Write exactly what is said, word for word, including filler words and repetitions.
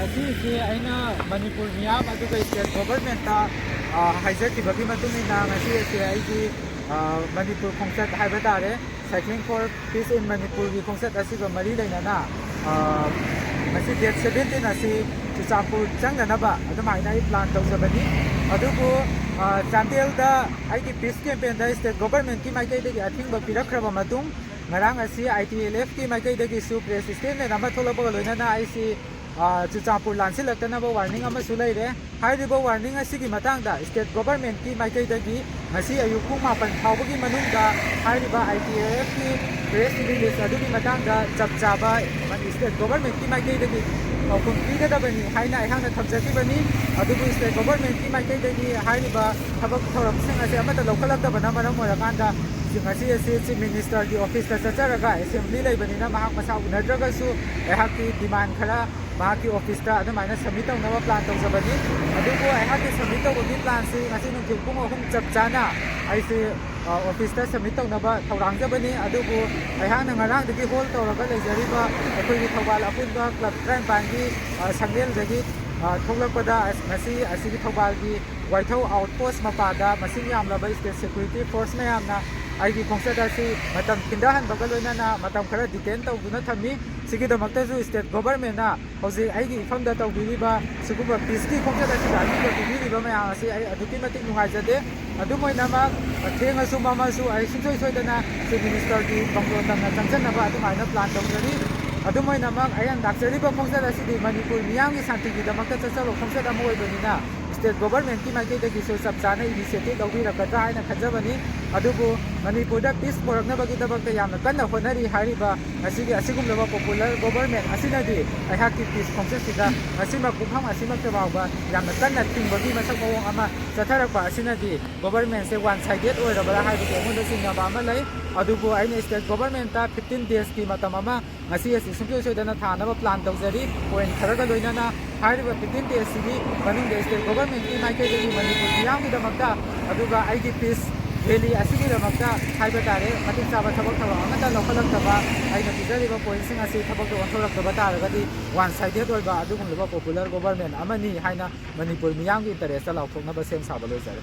ꯉꯁꯤꯁꯦ ꯑꯩꯅ ꯃꯅꯤꯄꯨꯔ ꯃꯤꯌꯥꯝ ꯑꯗꯨꯒ state government-ꯇ, ꯑ, ꯍꯥꯏꯖꯈꯤꯕꯒꯤ ꯃꯇꯨꯡ ꯏꯟꯅ ꯉꯁꯤ ꯑꯁꯦ ꯑꯩꯒꯤ, ꯑ, ꯃꯅꯤꯄꯨꯔ ꯈꯣꯡꯆꯠ ꯍꯥꯏꯕ ꯇꯥꯔꯦ, Cycling for Peace in Manipur-ꯒꯤ ꯈꯣꯡꯆꯠ ꯑꯁꯤꯒ ꯃꯔꯤ ꯂꯩꯅꯅ, ꯑ, ꯉꯁꯤ date seventeen ꯑꯁꯤ ꯆꯨꯔꯆꯥꯟꯄꯨꯔ ꯆꯪꯅꯅꯕ ꯑꯗꯨꯃꯥꯏꯅ ꯑꯩ plan ꯇꯧꯖꯕꯅꯤ꯫ ꯑꯗꯨꯕꯨ, ꯑ, ꯆꯥꯟꯗꯦꯜꯗ ꯑꯩꯒꯤ peace campaign-ꯗ state government-ꯀꯤ ꯃꯥꯏꯀꯩꯗꯒꯤ ꯑꯊꯤꯡꯕ ꯄꯤꯔꯛꯈ꯭ꯔꯕ ꯃꯇꯨꯡ, ꯉꯔꯥꯡ ꯑꯁꯤ I T L F-ꯀꯤ ꯃꯥꯏꯀꯩꯗꯒꯤꯁꯨ press statement ꯑꯃ ꯊꯣꯛꯂꯛꯄꯒ ꯂꯣꯏꯅꯅ ꯑꯩꯁꯤ, ꯑ, ꯆꯨꯔꯆꯥꯟꯄꯨꯔ ꯂꯥꯟꯁꯤꯜꯂꯛꯇꯅꯕ warning ꯑꯃꯁꯨ ꯂꯩꯔꯦ꯫ ꯍꯥꯏꯔꯤꯕ warning ꯑꯁꯤꯒꯤ ꯃꯇꯥꯡꯗ state government-ꯀꯤ ꯃꯥꯏꯀꯩꯗꯒꯤ ꯉꯁꯤ ꯑꯌꯨꯛ ꯄꯨꯡ ꯃꯥꯄꯟ ꯐꯥꯎꯕꯒꯤ ꯃꯅꯨꯡꯗ ꯍꯥꯏꯔꯤꯕ I T L F-ꯀꯤ press release ꯑꯗꯨꯒꯤ ꯃꯇꯥꯡꯗ ꯆꯞ ꯆꯥꯕ state government-ꯀꯤ ꯃꯥꯏꯀꯩꯗꯒꯤ ꯄꯥꯎꯈꯨꯝ ꯄꯤꯒꯗꯕꯅꯤ ꯍꯥꯏꯅ ꯑꯩꯍꯥꯛꯅ ꯊꯝꯖꯈꯤꯕꯅꯤ꯫ ꯑꯗꯨꯕꯨ state government-ꯀꯤ ꯃꯥꯏꯀꯩꯗꯒꯤ ꯍꯥꯏꯔꯤꯕ ꯊꯕꯛ ꯊꯧꯔꯝꯁꯤꯡ ꯑꯁꯤ ꯑꯃꯠꯇ ꯂꯧꯈꯠꯂꯛꯇꯕꯅ ꯃꯔꯝ ꯑꯣꯏꯔꯀꯥꯟꯗ ꯉꯁꯤ ꯑꯁꯤ Chief Minister-ꯒꯤ office-ꯇ ꯆꯠꯆꯔꯒ, assembly ꯂꯩꯕꯅꯤꯅ ꯃꯍꯥꯛ ꯃꯁꯥ ꯎꯅꯗ꯭ꯔꯒꯁꯨ ꯑꯩꯍꯥꯛꯀꯤ demand ꯈꯔ ꯃꯍꯥꯛꯀꯤ office-ꯇ ꯑꯗꯨꯃꯥꯏꯅ submit ꯇꯧꯅꯕ plan ꯇꯧꯖꯕꯅꯤ꯫ ꯑꯗꯨꯕꯨ ꯑꯩꯍꯥꯛꯀꯤ submit ꯇꯧꯕꯒꯤ plan-ꯁꯤ ꯉꯁꯤ ꯅꯨꯡꯊꯤꯜ ꯄꯨꯡ ꯑꯍꯨꯝ ꯆꯞ ꯆꯥꯅ ꯑꯩꯁꯦ, ꯑ, office-ꯇ submit ꯇꯧꯅꯕ ꯊꯧꯔꯥꯡꯖꯕꯅꯤ꯫ ꯑꯗꯨꯕꯨ ꯑꯩꯍꯥꯛꯅ ꯉꯔꯥꯡꯗꯒꯤ hold ꯇꯧꯔꯒ ꯂꯩꯖꯔꯤꯕ ꯑꯩꯈꯣꯏꯒꯤ ꯊꯧꯕꯥꯜ ꯑꯄꯨꯟꯕ club ꯇꯔꯥꯅꯤꯄꯥꯟꯒꯤ, ꯑ, ꯁꯪꯂꯦꯟꯗꯒꯤ, ꯑ, ꯊꯣꯛꯂꯛꯄꯗ ꯑꯁ-, ꯉꯁꯤ ꯑꯁꯤꯒꯤ ꯊꯧꯕꯥꯜꯒꯤ ꯋꯥꯏꯊꯧ outpost ꯃꯄꯥꯗ ꯃꯁꯤꯡ ꯌꯥꯝꯂꯕ state security force ꯃꯌꯥꯝꯅ ꯑꯩꯒꯤ ꯈꯣꯡꯆꯠ ꯑꯁꯤ ꯃꯇꯝ ꯊꯤꯟꯊꯍꯟꯕꯒ ꯂꯣꯏꯅꯅ ꯃꯇꯝ ꯈꯔ detain ꯇꯧꯗꯨꯅ ꯊꯝꯃꯤ꯫ ꯁꯤꯒꯤꯗꯃꯛꯇꯁꯨ state government-ꯅ ꯍꯧꯖꯤꯛ ꯑꯩꯒꯤ ꯏꯐꯝꯗ ꯇꯧꯕꯤꯔꯤꯕ ꯁꯤꯒꯨꯝꯕ peace-ꯀꯤ ꯈꯣꯡꯆꯠ ꯑꯁꯤꯗ ꯑꯊꯤꯡꯕ ꯄꯤꯕꯤꯔꯤꯕ ꯃꯌꯥꯝ ꯑꯁꯤ ꯑꯩ ꯑꯗꯨꯛꯀꯤ ꯃꯇꯤꯛ ꯅꯨꯡꯉꯥꯏꯖꯗꯦ꯫ ꯑꯗꯨꯝ ꯑꯣꯏꯅꯃꯛ, ꯊꯦꯡꯉꯁꯨ ꯃꯝꯃꯁꯨ ꯑꯩ ꯁꯨꯡꯁꯣꯏ ꯁꯣꯏꯗꯅ Chief Minister-ꯒꯤ ꯕꯪꯒ꯭ꯂꯣ ꯇꯝꯅ ꯆꯪꯖꯅꯕ ꯑꯗꯨꯃꯥꯏꯅ plan ꯇꯧꯖꯔꯤ꯫ ꯑꯗꯨꯝ ꯑꯣꯏꯅꯃꯛ, ꯑꯩꯅ ꯂꯥꯛꯆꯔꯤꯕ ꯈꯣꯡꯆꯠ ꯑꯁꯤꯗꯤ ꯃꯅꯤꯄꯨꯔ ꯃꯤꯌꯥꯝꯒꯤ ꯁꯥꯟꯇꯤꯒꯤꯗꯃꯛꯇ ꯆꯠꯆꯕ ꯈꯣꯡꯆꯠ ꯑꯃ ꯑꯣꯏꯕꯅꯤꯅ, state government-ꯀꯤ ꯃꯥꯏꯀꯩꯗꯒꯤꯁꯨ ꯆꯞ ꯆꯥꯅ initiative ꯂꯧꯕꯤꯔꯛꯀꯗ꯭ꯔꯥ ꯍꯥꯏꯅ ꯈꯟꯖꯕꯅꯤ꯫ ꯑꯗꯨꯕꯨ ꯃꯅꯤꯄꯨꯔꯗ peace ꯄꯨꯔꯛꯅꯕꯒꯤꯗꯃꯛꯇ ꯌꯥꯝꯅ ꯀꯟꯅ ꯍꯣꯠꯅꯔꯤ ꯍꯥꯏꯔꯤꯕ ꯉꯁꯤꯒꯤ ꯑꯁꯤꯒꯨꯝꯂꯕ popular government ꯑꯁꯤꯅꯗꯤ ꯑꯩꯍꯥꯛꯀꯤ peace ꯈꯣꯡꯆꯠꯁꯤꯗ ꯉꯁꯤꯃꯛ ꯄꯨꯡꯐꯝ ꯑꯁꯤꯃꯛꯇ ꯐꯥꯎꯕ ꯌꯥꯝꯅ ꯀꯟꯅ ꯊꯤꯡꯕꯒꯤ ꯃꯁꯛ ꯃꯑꯣꯡ ꯑꯃ ꯆꯠꯊꯔꯛꯄ ꯑꯁꯤꯅꯗꯤ government-ꯁꯦ one sided ꯑꯣꯏꯔꯕ꯭ꯔꯥ ꯍꯥꯏꯕꯒꯤ ꯑꯩꯉꯣꯟꯗ ꯆꯤꯡꯅꯕ ꯑꯃ ꯂꯩ꯫ ꯑꯗꯨꯕꯨ ꯑꯩꯅ state government-ꯇ fifteen days-ꯀꯤ ꯃꯇꯝ ꯑꯃ ꯉꯁꯤ ꯑꯁꯤ ꯁꯨꯡꯁꯣꯏ ꯁꯣꯏꯗꯅ ꯊꯥꯅꯕ plan ꯇꯧꯖꯔꯤ꯫ Point ꯈꯔꯒ ꯂꯣꯏꯅꯅ ꯍꯥꯏꯔꯤꯕ fifteen days-ꯁꯤꯒꯤ ꯃꯅꯨꯡꯗ state government-ꯀꯤ ꯃꯥꯏꯀꯩꯗꯒꯤ ꯃꯅꯤꯄꯨꯔ ꯃꯤꯌꯥꯝꯒꯤꯗꯃꯛꯇ, ꯑꯗꯨꯒ ꯑꯩꯒꯤ peace ꯔꯦꯂꯤ ꯑꯁꯤꯒꯤꯗꯃꯛꯇ ꯍꯥꯏꯕ ꯇꯥꯔꯦ, ꯃꯇꯤꯛ ꯆꯥꯕ ꯊꯕꯛ ꯊꯧꯔꯝ ꯑꯃꯠꯇ ꯂꯧꯈꯠꯂꯛꯇꯕ, ꯑꯩꯅ ꯄꯤꯖꯔꯤꯕ ꯄꯣꯏꯟꯁꯤꯡ ꯑꯁꯤ ꯊꯕꯛꯇ ꯑꯣꯟꯊꯣꯔꯛꯇꯕ ꯇꯥꯔꯒꯗꯤ ꯋꯥꯟ ꯁꯥꯏꯗꯦꯗ ꯑꯣꯏꯕ ꯑꯗꯨꯒꯨꯝꯂꯕ ꯄꯣꯄꯨꯂꯔ ꯒꯣꯕꯔꯃꯦꯟ ꯑꯃꯅꯤ ꯍꯥꯏꯅ ꯃꯅꯤꯄꯨꯔ ꯃꯤꯌꯥꯝꯒꯤ ꯏꯟꯇꯔꯦꯁꯇ ꯂꯥꯎꯊꯣꯛꯅꯕ ꯁꯦꯝ ꯁꯥꯕ ꯂꯣꯏꯖꯔꯦ꯫